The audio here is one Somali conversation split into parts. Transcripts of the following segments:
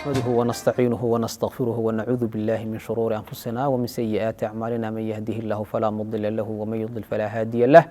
نحمده ونستعينه ونستغفره ونعوذ بالله من شرور أنفسنا ومن سيئات أعمالنا، من يهده الله فلا مضل له ومن يضلل فلا هادي له،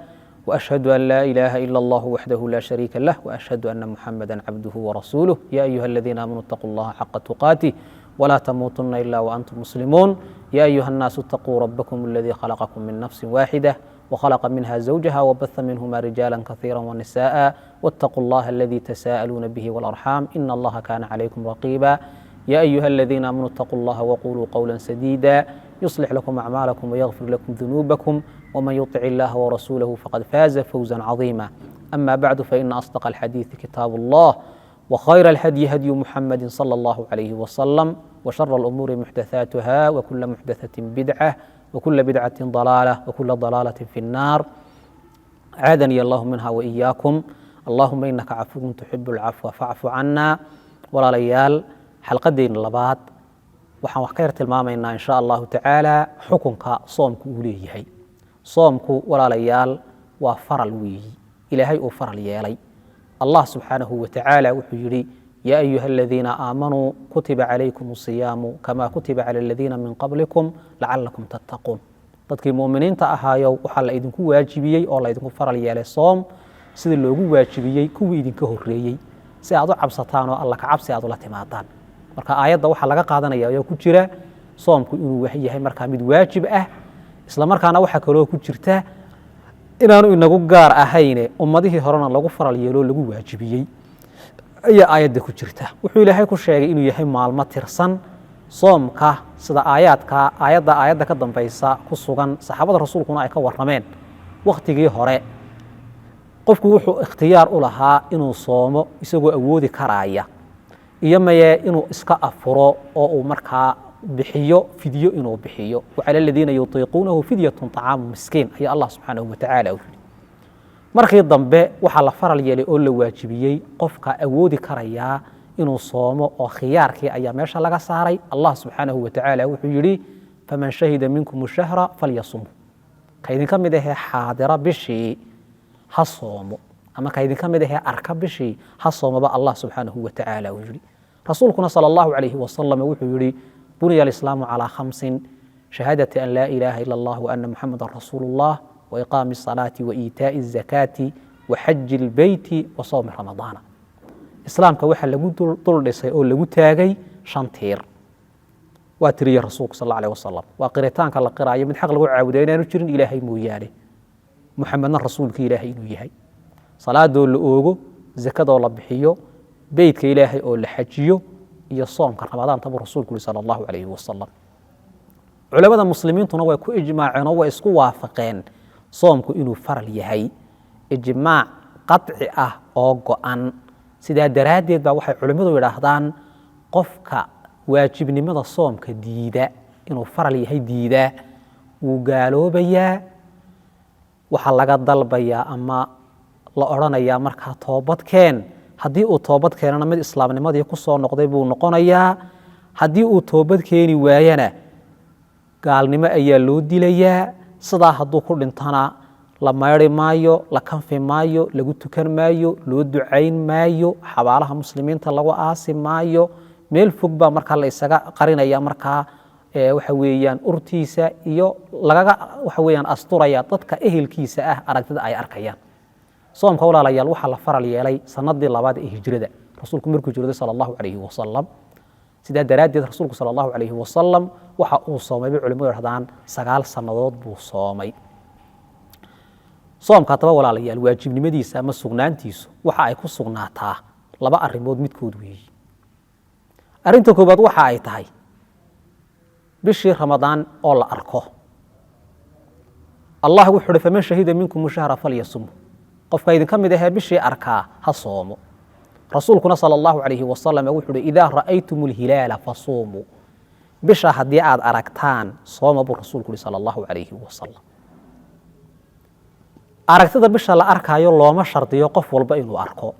وأشهد أن لا إله إلا الله وحده لا شريك له، وأشهد أن محمدا عبده ورسوله. يا أيها الذين آمنوا اتقوا الله حق تقاته ولا تموتن إلا وأنتم مسلمون. يا أيها الناس اتقوا ربكم الذي خلقكم من نفس واحدة وخلق منها زوجها وبث منهما رجالا كثيرا ونساء، واتقوا الله الذي تساءلون به والأرحام، إن الله كان عليكم رقيبا. يا أيها الذين آمنوا اتقوا الله وقولوا قولا سديدا يصلح لكم أعمالكم ويغفر لكم ذنوبكم، ومن يطع الله ورسوله فقد فاز فوزا عظيما. أما بعد، فإن أصدق الحديث كتاب الله، وخير الهدي هدي محمد صلى الله عليه وسلم، وشر الأمور محدثاتها، وكل محدثة بدعة، وكل بدعة ضلالة، وكل ضلالة في النار، عادني الله منها وإياكم. اللهم إنك عفو تحب العفو فاعف عنا. Walaalayaal, xalqadeenna labaad waxaan wax ka yar tilmaamaynaa, insha Allahu tacaala, xukunka soomku uu leeyahay. Soomku, walaalayaal, waa faral weeyi Ilaahay uu faral yeelay. Allah subxaanahu wa tacaala wuxuu yidhi: يا أيها الذين آمنوا كتب عليكم الصيام كما كتب على الذين من قبلكم لعلكم تتقون. Dadkii mu'miniinta ahaayow, waxaa la idinku waajibiyey oo la idinku faral yeelay soom, sidii loogu waajibiyey kuwii idinka horreeyey, si aad u cabsataan oo Alla ka cabsi aad ula timaadaan. Marka aayadda waxaa laga qaadanaya ayaa ku jira soomku inuu yahay markaa mid waajib ah. Isla markaana waxaa kaloo ku jirta inaanu inagu gaar ahayne ummadihii horena lagu faral yeeloo lagu waajibiyey ayaa aayadda ku jirta. Wuxuu Ilaahay ku sheegay inuu yahay maalmo tirsan soomka, sida aayaadka aayadda aayadda ka dambaysa ku sugan, saxaabada rasuulkuna ay ka warrameen. Wakhtigii hore qofku wuxuu ikhtiyaar u lahaa inuu soomo isagoo awoodi karaaya, iyo maye inuu iska afuro oo uu markaa bixiyo fidyo inuu bixiyo. وعلى الذين يطيقونه فدية طعام مسكين, ayaa Allah subxaanahu watacaala u yidhi. Markii dambe waxaa la faral yeelay oo la waajibiyey qofka awoodi karayaa inuu soomo, oo khiyaarkii ayaa meesha laga saaray. Allah subxaanahu watacaala wuxuu yidhi: فمن شهد منكم الشهر فليصمه. Ka idinka mid ahee xaadira bishii ha soomo, ama ka idinka mid ahee arka bishii ha soomoba, Allah subxaanahu watacaala uu yidhi. Rasuulkuna sala Allahu calayhi wasalam wuxuu yidhi: بني الإسلام على خمس: شهادة أن لا إله إلا الله وأن محمدا رسول الله، وإقام الصلاة، وإيتاء الزكاة، وحج البيت، وصوم رمضان. Islaamka waxaa lagu dul dhisay oo lagu taagay shan tiir, waa tiriyey rasuulku sal Alla alayh wasalam. Waa qiritaanka la qiraayo mid xaq lagu caabudayo inaanu jirin Ilaahay mooyaane, Muxamedna rasuulka Ilaahay inuu yahay, salaadoo la oogo, zakadoo la bixiyo, beytka Ilaahay oo la xajiyo, iyo soomka Ramadaanta, buu rasuulku yuri sala Allahu calayhi wasalam. Culamada muslimiintuna way ku ijmaaceen oo way isku waafaqeen soomku inuu faral yahay, ijmaac qaطci ah oo go-an. Sidaa daraaddeed baa waxay culimmadu yidhaahdaan: qofka waajibnimada soomka diida, inuu faral yahay diida, wuu gaaloobayaa. Waxaa laga dalbayaa ama la odhanayaa markaa: toobadkeen. Haddii uu toobad keenana, mid islaamnimadii ku soo noqday buu noqonayaa. Haddii uu toobad keeni waayana, gaalnimo ayaa loo dilayaa. Sidaa hadduu ku dhintana, la mayri maayo, la kanfi maayo, lagu tukan maayo, loo ducayn maayo, xabaalaha muslimiinta lagu aasi maayo. Meel fog baa markaa la isaga qarinaya, markaa waxa weeyaan urtiisa iyo lagaga waxa weeyaan asturaya dadka ehelkiisa ah aragtida ay arkayaan. Soomka, walaalayaal, waxaa la faral yeelay sanadii labaad ee hijrada, rasuulku markuu hijrooday sala Allahu calayhi wasalam. Sidaa daraaddeed rasuulku sala Allahu calayhi wasalam waxa uu soomay, bay culimadu yidhahdaan, 9 sannadood buu soomay. Soomka haddaba, walaalayaal, waajibnimadiisa ama sugnaantiisu waxa ay ku sugnaataa laba arrimood midkood weeyi. Arrinta koowaad waxa ay tahay bishii Ramadaan oo la arko. Allah wuxuu uhi: فمن شهد منكم الشهر فليصمه. Qofka idinka mid ahee bishii arkaa ha soomo. Rasuulkuna sala Allahu calayhi wasalam wuxuu uhi: إذا رأيتم الهلال فصوموا. Bisha haddii aad aragtaan, sooma, buu rasuulku uhi sala Allahu calayhi wasalam. Aragtida bisha la arkaayo looma shardiyo qof walba inuu arko,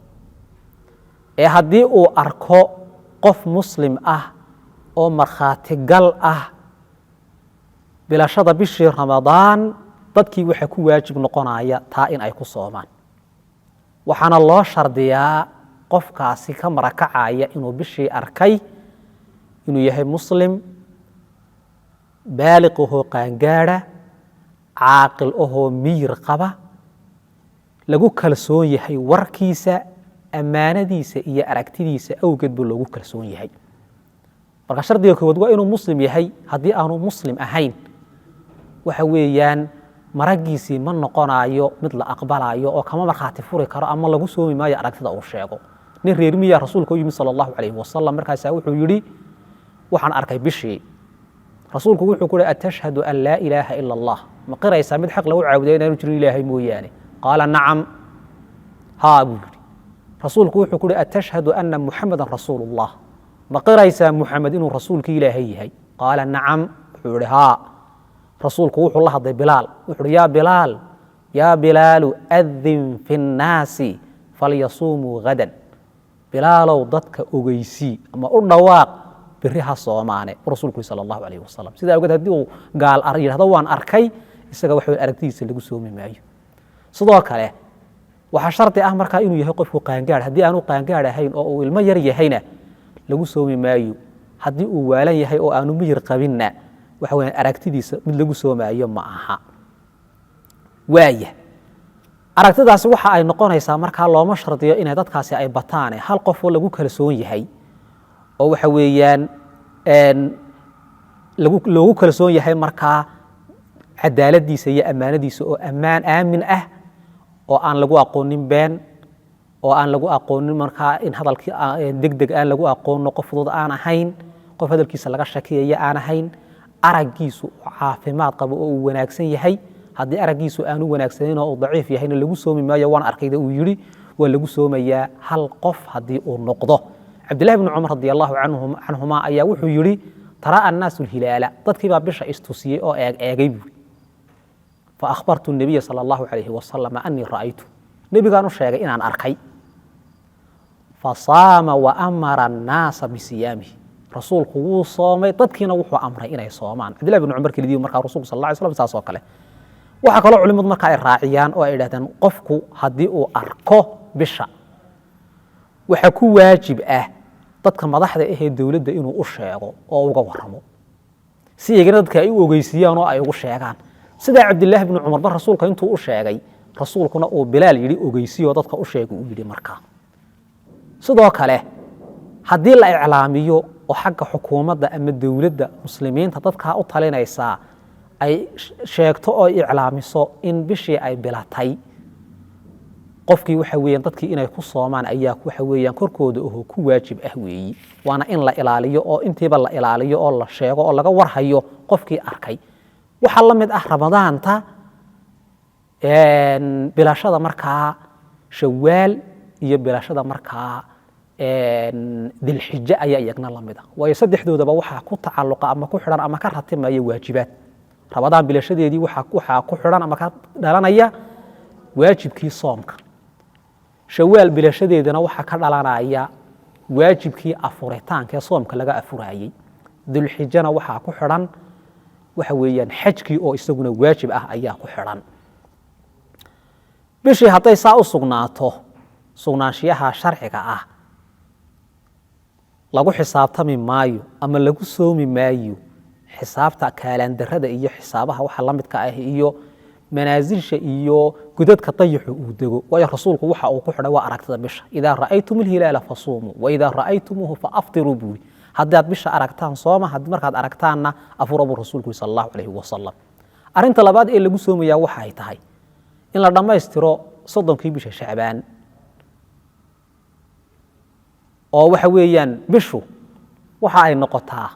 ee haddii uu arko qof muslim ah oo markhaati gal ah bilashada bishii Ramadaan, dadkii waxaa ku waajib noqonaya taa in ay ku soomaan. Waxaana loo shardiyaa qofkaasi ka marakacaya inuu bishii arkay. Inuu yahay muslim baaliq ahoo qaangaadha, caaqil ahoo miyir qaba, lagu kalsoon yahay warkiisa, ammaanadiisa iyo aragtidiisa awgeed buu loogu kalsoon yahay. Marka shardiga koowaad waa inuu muslim yahay. Haddii aanu muslim ahayn, waxa weeyaan maragiisii ma noqonayo mid la aqbalayo oo kama markhaati furi karo ama lagu soomi maayo aragtida uu sheego. Nin reer miyaa rasuulka u yimid sala allahu calayhi wasalam. Markaasaa wuxuu yidhi: "Waxaan arkay bishii." Rasuulku wuxuu ku yidhi: "Atashhadu an laa ilaaha ila allah? Ma qiraysaa mid xaq lagu caabuday inaanu jirin ilaahay mooyaane?" Qaala: "Nacam." "Haa," buu yidhi. Rasuulku wuxuu ku yidhi: "Atashhadu anna muxamadan rasuulullah? Ma qiraysaa Muxamed inuu rasuulkii ilaahay yahay?" Qaala: "Nacam." Wuxuu yidhi: "Haa." Rasuulku wuxuu la hadlay Bilaal. Wuxuu yidhi: "Yaa Bilaal, yaa Bilaalu, adin fi nnaasi falyasuumuu gadan. Bilaalow, dadka ogeysii ama u dhawaaq, beri ha soomaane," buu rasuulku yidhi sala allahu calayhi wasalam. Sidaa awgeed, haddii uu gaal yidhahdo "waan arkay", isaga waxa weeye aragtidiisa lagu soomi maayo. Sidoo kale waxaa shardi ah markaa inuu yahay qofku qaangaadh. Haddii aanu qaangaadh ahayn oo uu ilmo yar yahayna, lagu soomi maayo. Haddii uu waalan yahay oo aanu miyir qabinna, waxa weyaan aragtidiisa mid lagu soomaayo ma aha. Waaya, aragtidaasi waxa ay noqonaysaa markaa looma shardiyo inay dadkaasi ay bataane, hal qof oo lagu kalsoon yahay oo waxa weeyaan loogu kalsoon yahay markaa cadaaladiisa iyo ammaanadiisa, oo ammaan aamin ah, oo aan lagu aqoonin been, oo aan lagu aqoonin markaa in hadalkii deg deg aan lagu aqoono, qof fudud aan ahayn, qof hadalkiisa laga shakiyaya aan ahayn, araggiisu uu caafimaad qabo oo uu wanaagsan yahay. Haddii araggiisu aanu wanaagsanayn oo uu daciif yahayna, lagu soomi maayo "waan arkayda" uu yidhi. Waa lagu soomayaa hal qof haddii uu noqdo. Cabdillahi bni Cumar radi allahu canhuma ayaa wuxuu yidhi: "Taraa annaasu alhilaala." Dadkii baa bisha istusiyey oo eeg eegay buuri. "Fa akhbartu nabiya sala allahu calayhi wasalam annii ra'aytu." Nebigaan u sheegay inaan arkay. "Fasaama wa amara annaasa bisiyaamihi." Rasuulku wuu soomay, dadkiina wuxuu amray inay soomaan. Cabdillahi bni Cumar kelidii markaa rasuulku sal alla alay slam saas oo kale. Waxaa kaloo culimadu marka ay raaciyaan oo ay idhahdeen, qofku haddii uu arko bisha, waxaa ku waajib ah dadka madaxda ahee dowladda inuu u sheego oo uga warramo, si iyagana dadka ay u ogeysiiyaan oo ay ugu sheegaan, sidaa Cabdilaahi bni Cumar ba rasuulka intuu u sheegay, rasuulkuna uu Bilaal yidhi: "Ogeysiyo, dadka u sheega," uu yidhi. Markaa sidoo kale haddii la iclaamiyo oo xagga xukuumadda ama dowladda muslimiinta dadkaa u talinaysaa ay sheegto oo iclaamiso in bishii ay bilatay, qofkii waxa weeyaan dadkii inay ku soomaan ayaa waxa weeyaan korkooda oho ku waajib ah weeyi. Waana in la ilaaliyo oo intiiba la ilaaliyo oo la sheego oo laga warhayo qofkii arkay. Waxaa la mid ah Ramadaanta bilashada markaa Shawaal iyo bilashada markaa Dilxijo ayaa iyagna la mid ah, waayo saddexdoodaba waxaa ku tacalluqa ama ku xidhan ama ka ratimaya waajibaad. Ramadaan bilashadeedii waxaa ku xidhan ama ka dhalanaya waajibkii soomka. Shawaal bilashadeedana waxaa ka dhalanaya waajibkii afuritaanka ee soomka laga afurayey. Dulxijana waxaa ku xidhan waxa weeyaan xajkii oo isaguna waajib ah ayaa ku xidhan. Bishii hadday saa u sugnaato, sugnaanshiyaha sharciga ah lagu xisaabtami maayo ama lagu soomi maayo xisaabta kaalandarada iyo xisaabaha waxa la midka ah iyo manaasilsha iyo godadka dayixu uu dego, waayo rasuulku waxa uu ku xidhay waa aragtida bisha. "Idaa ra'aytum alhilaala fasuumuu, wa idaa ra'aytumuuhu faaftiruu," buuri. Haddaad bisha aragtaan sooma, markaad aragtaanna afura, buu rasuulku sala allahu calayhi wasalam. Arrinta labaad ee lagu soomayaa waxay tahay in la dhammaystiro 30kii bisha Shacbaan, oo waxa weeyaan bishu waxa ay noqotaa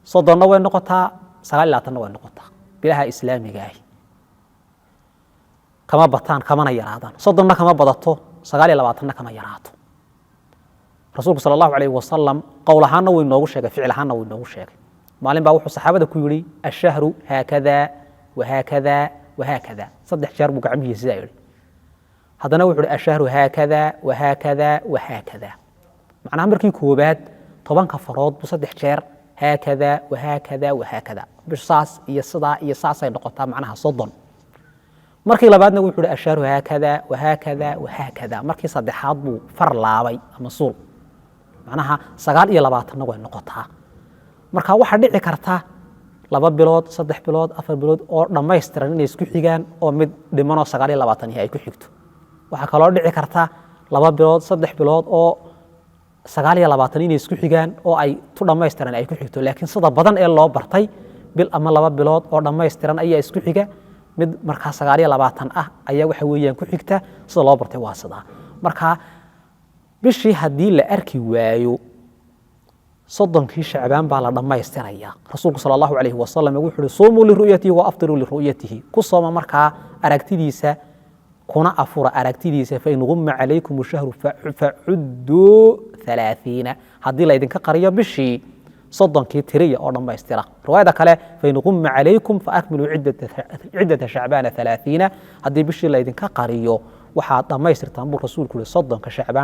30na way noqotaa, 29na way noqotaa. Bilaha islaamiga ahi kama bataan kamana yaraadaan, 30na kama badato, 29na kama yaraato. Rasuulku sala allahu alayhi wasalam qowl ahaanna wuu inoogu sheegay, ficil ahaanna wuu inoogu sheegay. Maalin baa wuxuu saxaabada ku yidhi: "Ashahru haakada wahaakada wahaakada." Saddex jeer buu gacmihiisa sidaa yidhi. Haddana wuxuu yidhi: "Ashahru haakada wahaakada wahaakada." Macnaha markii koobaad 10ka farood buu saddex jeer haakada wahaakada wahaakada, bishu saas iyo sidaa iyo saasay noqotaa, macnaha 30. Markii labaadna wuxuu yidhi: "Ashahru haakada wahaakada wahaakada." Markii saddexaad buu far laabay ama suul, macnaha 29na way noqotaa. Marka waxaa dhici karta 2 bilood, 3 bilood, 4 bilood oo dhammaystiran inay isku xigaan oo mid dhimanoo 29 ay ku xigto. Waxaa kaloo dhici karta 2 bilood, 3 bilood oo 29 inay isku xigaan oo ay tu dhammaystiran ay ku xigto. Laakiin sida badan ee loo bartay, bil ama 2 bilood oo dhammaystiran ayaa isku xiga, mid markaa 29 ah ayaa waxa weeyaan ku xigta. Sida loo bartay waa sidaa. Marka bishii haddii la arki waayo, 30kii Shacbaan baa la dhammaystiraya. Rasuulku sala allahu calayhi wasalam wuxuu uhi: suumuu liru'yatihi wa aftiruu liru'yatihi. Ku sooma markaa aragtidiisa, kuna afura aragtidiisa. Fain gumma calaykum shahru facudduu 30. Haddii laydinka qariyo bishii, 30kii tiriya oo dhammaystira. Riwaayada kale: fain gumma calaykum faakmiluu ciddata Shacbaana 30. Haddii bishii laydinka qariyo, waxaad dhammaystirtaan buu rasuulku yihi 30ka Shacbaan.